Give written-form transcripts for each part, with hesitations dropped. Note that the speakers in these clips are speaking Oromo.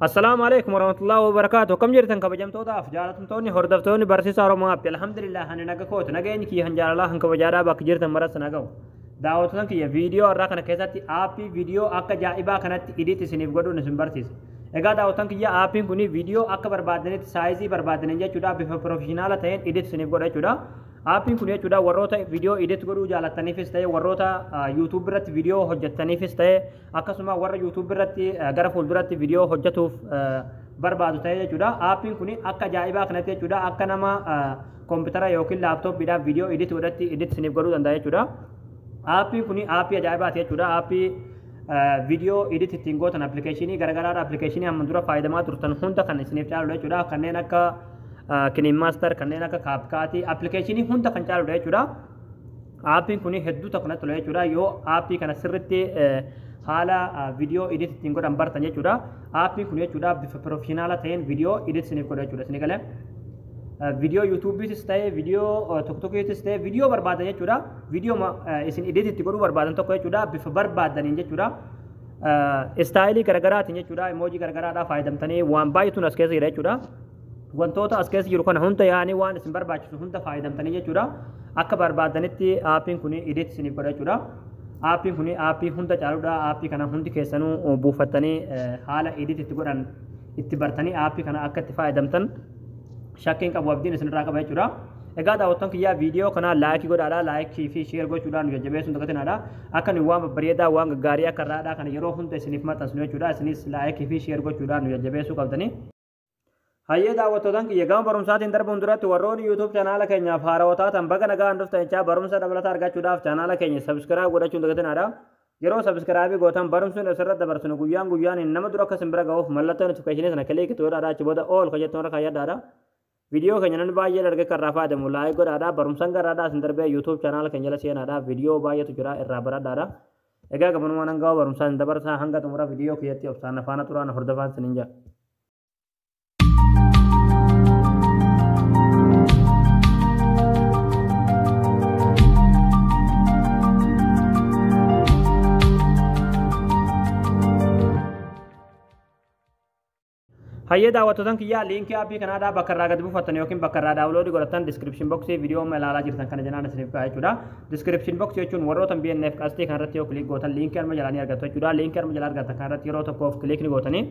Assalaamu alaikum warahmatullahi wabarakaatu. Akkam jirtan kabajamtootaaf jaalatamtoonni hordoftoonni barsiisaa Oromoo App? Alhamdulillah, ani naga kootu, nageenyi kiyya han jaalalaa han kabajaadhaa bakka jirtan maras na ga'u. Daawwattoota kiyya, viidiyoo har'aa kana keessatti aappii viidiyoo akka jaa'ibaa kanatti edit isiniif godhuun isin barsiisa. Egaa daawwattoota kiyya, aappiin kun viidiyoo akka barbaadanitti, saayizii barbaadaniin jechuudha, bifa professional ta'een edit isiniif godha jechuudha. Aappiin kun jechuudha warroota viidiyoo edit godhuu jaalattaniifis ta'e, warroota YouTube irratti viidiyoo hojjettaniifis ta'e, akkasuma warra YouTube irratti gara fuulduratti viidiyoo hojjetuuf barbaadu ta'e jechuudha. Aappiin kun akka ajaa'ibaa kanatti jechuudha, akka nama koompitara yookiin laaptooppiidhaan viidiyoo edit godhatti edit isiniif godhuu danda'a jechuudha. Aappiin kun aappii ajaa'ibaati jechuudha. Aappii viidiyoo edit ittiin gootan appilikeeshinii garagaraadha. Appilikeeshinii amma dura fayyadamaa turtan hunda kan isiniif caaludha jechuudha. Kanneen akka KineMaster, kanneen akka CapCut, appilikeeshinii hunda kan caaludha jechuudha. Aappiin kun hedduu tokko natti tola jechuudha. Yoo aappii kana sirriitti haala viidiyoo edit ittiin godhan bartan jechuudha. Aappiin kun jechuudha bifa professional ta'een viidiyoo edit isiniif godha jechuudha. Isin galee viidiyoo yuutuubiitis ta'e, viidiyoo tiktokiitis ta'e, viidiyoo barbaadan jechuudha. Viidiyoo isin edit itti godhuu barbaadan tokko jechuudha, bifa barbaadaniin jechuudha. Istaayilii garagaraatiin jechuudha, emoojii garagaraadhaa fayyadamtanii waan baay'eetu as keessa jira jechuudha. Wantoota as keessa jiru kana hunda, yaanii waan isin barbaachisu hunda fayyadamtanii jechuudha. Akka barbaadanitti aappiin kun edit isiniif godha jechuudha. Aappiin kun aappii hunda caaludha. Aappii kana hundi keessanuu buufattanii haala edit itti godhan itti bartanii aappii kana akka itti fayyadamtan shakkiin qabu, abdiin isinirraa qaba jechuudha. Egaa daawwattoon kiyyaa, viidiyoo kana like godhaadha. Like fi share gochuudhaan nu jajjabeessuun dagatinadha. Akka nu waan babbareedaa, waan gaggaarii akka irraadhaa kana yeroo hunda isiniif maxxansinu jechuudha. Isinis like fi share gochuudhaan nu jajjabeessuu qabdanii. Hayyee daawwattootaan kiyya, gama barumsaatiin darbuun duratti warroonni YouTube chaanaala keenyaaf haarawaa taatan baga nagaan dhuftan jechaa, barumsa dabalataa argachuudhaaf chaanaala keenya subscribe godhachuun dagatinadha. Yeroo subscribe gootan barumsuun asirratti dabarsinu guyyaan guyyaan nama dura akka isin bira ga'uuf mallattoo notification sana click godhaadha. Achi booda all kan jettu irra kaayyadhaadha. Viidiyoo keenya namni baay'ee argee kan irraa fayyadamu like godhaadha. Barumsaan garaadhaa isin darbee YouTube chaanaala keenya jala seenaadha. Viidiyoo baay'eetu jira, irraa baradhaadha. Egaa gabanumaan hanga barumsaan isin dabarsaa, hanga xumura viidiyoo kiyyatti obsaan afaana turaan hordofaan isiniin jedha. Hayyee daawwattootaan kiyyaa, liinkii aappii kanaadhaa bakka irraa gadi buufattan yookiin bakka irraa download godhatan description box viidiyoo amma ilaalaa jirtan kana jalaan isiniif ka'a jechuudha. Description box jechuun warroota BNF qasxii kanarratti yoo click gootan liinkii arma jalaa ni argattu jechuudha. Liinkii arma jalaa argattan kanarratti yeroo tokkoof click ni gootanii.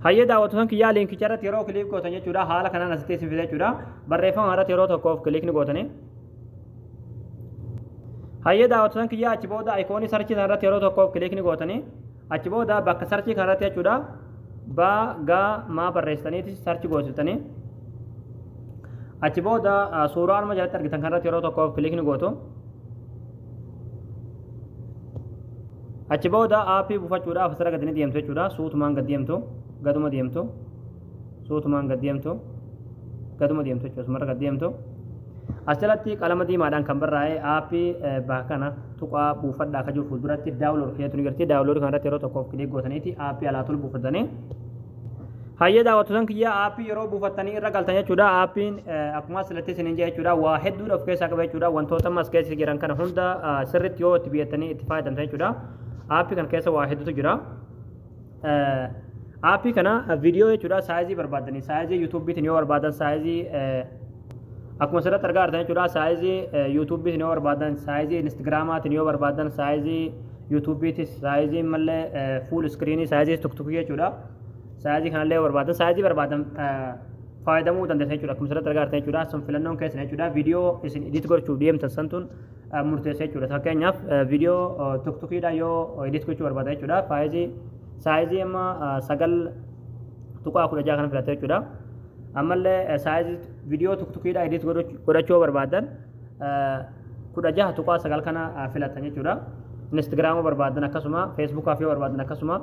Hayyee daawwattootaan kiyyaa, liinkicha irratti yeroo click gootan jechuudha, haala kanaan asitti isin fida jechuudha. Barreeffama irratti yeroo tokkoof click ni gootanii. Hayyee daawwattootaan kiyyaa, achi booda icon search kanarratti yeroo tokkoof click ni gootanii. Achi booda bakka search kanarratti jechuudha, ba ga ma barreessitaniiti search goosiftanii. Achi booda suuraa arma jalatti argitan kanarratti yeroo tokkoof click ni gootu. Achi booda aappii buufachuudhaaf asirra gadi ni deemtu jechuudha. Suutumaan gad deemtu, gaduma deemtu, suutumaan gad deemtu, gaduma deemtu jechuudha. Asumarra gad deemtu. As jalatti qalama diimaadhaan kan barraa'e aappii bakka kana tuqaa buufadhaa akka jiru fuulduratti download keetu ni garti. Download kanarratti yeroo tokkoof click gootaniiti aappii alaatul buufatanii. Hayyee daawwattootaan kiyyaa, aappii yeroo buufattanii irra galtan jechuudha. Aappiin akkuma asirratti isiniin jedhe jechuudha, waa hedduudha of keessaa qaba jechuudha. Wantoota ammas keessa jiran kana hunda sirriitti yoo itti biyyattanii itti fayyadamtan jechuudha. Aappii kana keessa waa hedduutu jira. Aappii kana viidiyoo jechuudha saayizii barbaadanii, saayizii yuutuubiitiin yoo barbaadan, saayizii akkuma asirratti argaa jirtan jechuudha, saayizii yuutuubiitiin yoo barbaadan, saayizii instagiraamaatiin yoo barbaadan, saayizii yuutuubiitis, saayizii mallee full screen, saayizii tiktokii jechuudha. Saayizii kanallee yoo barbaadan, saayizii barbaadan fayyadamuu dandeessan jechuudha. Akkuma asirratti argaa jirtan jechuudha. Sun filannoon keessan jechuudha. Viidiyoo isin edit gochuuf deemtan santuun murteessa jechuudha. Fakkeenyaaf viidiyoo tiktokiidhaan yoo edit gochuu barbaadan jechuudha, Saayizii amma 9.16 kana filate jechuudha. Ammallee saayizii viidiyoo tiktokiidhaan edit godhachuu barbaadan 16.9 kana filatan jechuudha. Instagiraama barbaadan akkasuma, feesbuukaaf yoo barbaadan akkasuma,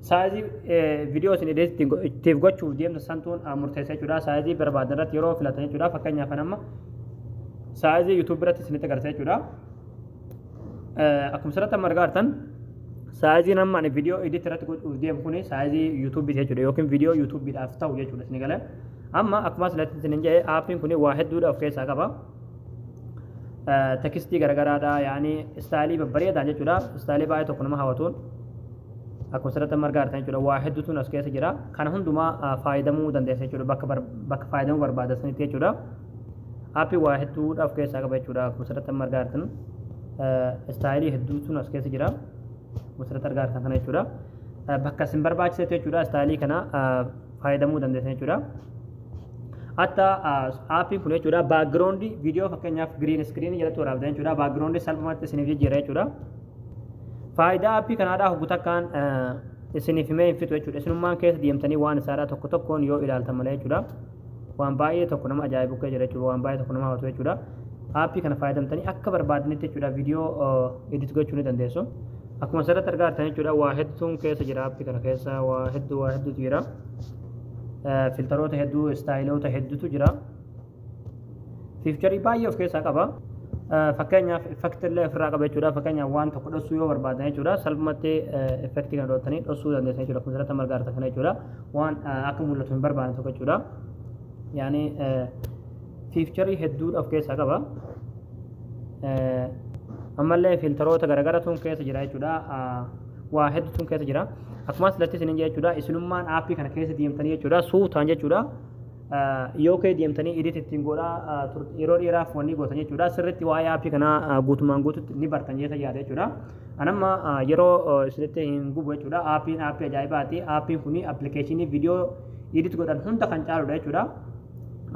saayizii viidiyoo isin edit ittiif gochuuf deemtan santuun murteessa jechuudha. Saayizii barbaadan irratti yeroo filatan jechuudha. Fakkeenyaaf amma saayizii yuutuub irratti isinitti agarsiisa jechuudha. Akkuma asirratti amma argaa jirtan, saayiziin amma ani viidiyoo edit irratti godhuuf deemu kuni saayizii yuutuubiiti jechuudha, yookiin viidiyoo yuutuubiidhaaf ta'u jechuudha isin galee. Amma akkuma asirratti isinin jedhe, aappiin kuni waa hedduudha of keessaa qaba. Tekstii garagaraadha, yaani istaayilii babbareedaan jechuudha. Istaayilii baay'ee tokko nama hawwatuun Akkuma asirratti amma argaa jirtan jechuudha, waa hedduutu as keessa jira. Kana hundumaa fayyadamuu dandeessa jechuudha, bakka fayyadamuu barbaadan sanitti jechuudha. Aappii waa hedduudha of keessaa qaba jechuudha. Akkuma asirratti amma argaa jirtan istaayilii hedduutu as keessa jira. Akkuma asirratti argaa jirtan kana jechuudha. Bakka isin barbaachisetti jechuudha, istaayilii kana fayyadamuu dandeessan jechuudha. Hatta aappiin kun jechuudha, background viidiyoo fakkeenyaaf green screen jalatti waraabdan jechuudha, background salphumatti isiniif jijjiira jechuudha. Faayidaa aappii kanaadhaa hoggu takkaan isiniif himee hin fixu jechuudha. Isinummaan keessa deemtanii waan isaadhaa tokko tokkoon yoo ilaaltan malee jechuudha. Waan baay'ee tokko nama ajaa'ibu keessa jira jechuudha. Waan baay'ee tokko nama hawwatu jechuudha. Aappii kana fayyadamtanii akka barbaadanitti jechuudha, viidiyoo edit gochuu ni dandeessu. Akkuma asirratti argaa jirtan jechuudha, waa hedduun keessa jira. Aappii kana keessa waa hedduu, waa hedduutu jira. Filtaroota hedduu, istaayiloota hedduutu jira. Fiicharii baay'ee of keessaa qaba. Fakkeenyaaf effektii illee ofirraa qaba jechuudha. Fakkeenyaaf waan tokko dhoksuu yoo barbaadan jechuudha, salphumatti effektii kana dhoktanii dhoksuu dandeessan jechuudha. Akkuma asirratti argaa jirtan kana jechuudha. Waan akka mul'atu hin barbaanne tokko jechuudha. Yaani fiicharii hedduudha of keessaa qaba. Ammallee filtaroota garaagaratu keessa jira jechuudha. Waa hedduutu keessa jira. Akkuma asirratti isinin jechuudha, isinummaan aappii kana keessa deemtanii jechuudha, suutaan jechuudha. Yoo kee deemtanii edit ittiin godhaa yeroo dheeraaf wanni gootan jechuudha. Sirriitti waa'ee aappii kanaa guutumaan guututti ni bartan jecha yaada jechuudha. Anamma yeroo isinitti hin gubu jechuudha. Aappiin aappii ajaa'ibaati. Aappiin kuni appilikeeshinii viidiyoo edit godhan hunda kan caaludha jechuudha.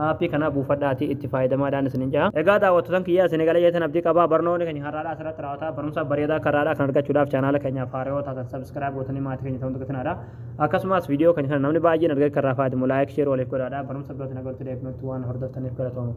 Aappii kana buufadhaatii itti fayyadamaadhaan isinin jedha. Egaa daawwattoota kiyyaa, isin galee jettan abdii qabaa. Barnoonni keenya har'aadhaa asirratti raawwataa. Barumsa bareedaa karaadhaa kan argachuudhaaf chaanaala keenyaaf haaraa taatan subscribe gootanii maatii keenya ta'uu dagatinaa. Akkasumas viidiyoo keenya kana namni baay'een argee karaa fayyadamu like, share waliif godhaadha. Barumsa birootiin agartuu deebinutti waan hordoftaniif galatooma.